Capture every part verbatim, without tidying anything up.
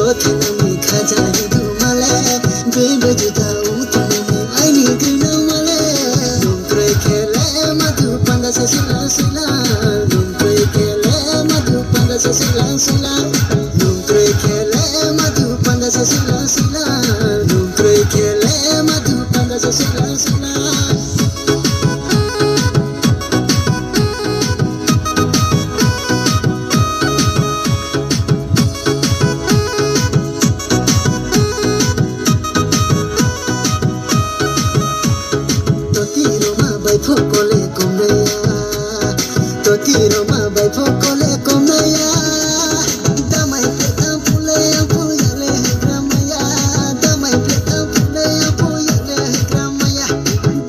Thanani khaja hidu male, bebe juda utunani aini gina male. Nung kroi khele madu panda se sila sila. Nung kroi khele madu panda se sila sila. Nung kroi khele madu panda se sila sila. Nung kroi khele madu panda se sila sila. Toti roma bai phokole komnaya. Toti roma bai phokole komnaya. Damai peta pule apo yale hegramaya. Damai peta pule apo yale hegramaya.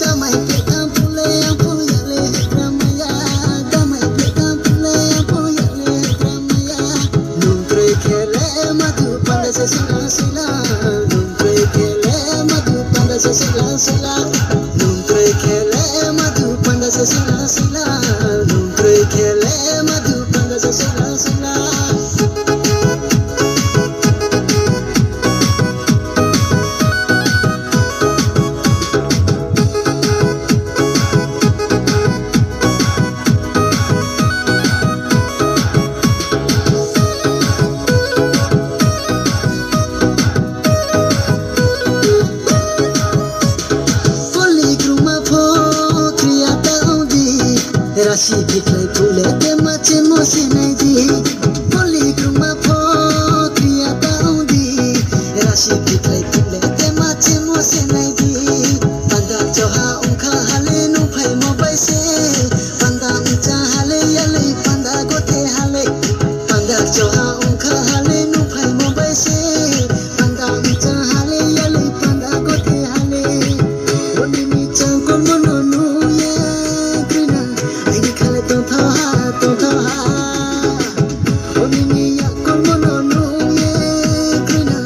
Damai peta pule apo yale hegramaya. Damai peta pule apo yale hegramaya. Nung kroi khele madu panda se sila sila. Nung kroi khele madu panda se sila sila. Nung kroi khele madu panda se sila sila. Nung kroi khele madu panda se sila sila. Poli kruma pho kriya ta ongdi, rasi biklai phule te mache mo sinai di. Poli kruma pho kriya ta ongdi, rasi biklai phule te mache mo sinai di. Panda choha ongkha hale nung phai mo bai se. Panda mcha hale yale panda gothe hale. Panda choha ongkha hale nung phai mo bai se. Panda mcha hale yale panda gothe hale. Oni ni chang kon mo no nu ye krina. Aini khale tong tho ha, tong tho ha. Oni ni ya kon mo no nu ye krina.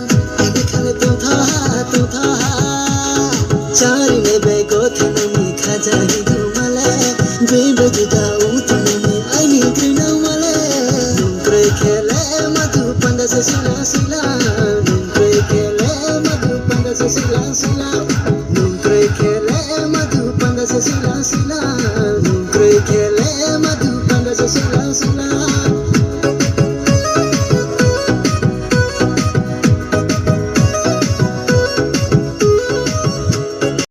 Aini khale tong tho ha, tong tho ha. Chari ne be gothe nani khaja hidu male. Bebe juda utunani aini gina male. Nung kroi khele madu panda se sila sila. Nung kroi khele madu panda se sila sila. Nung kroi khele madu panda se sila sila. Nung kroi khele madu panda se sila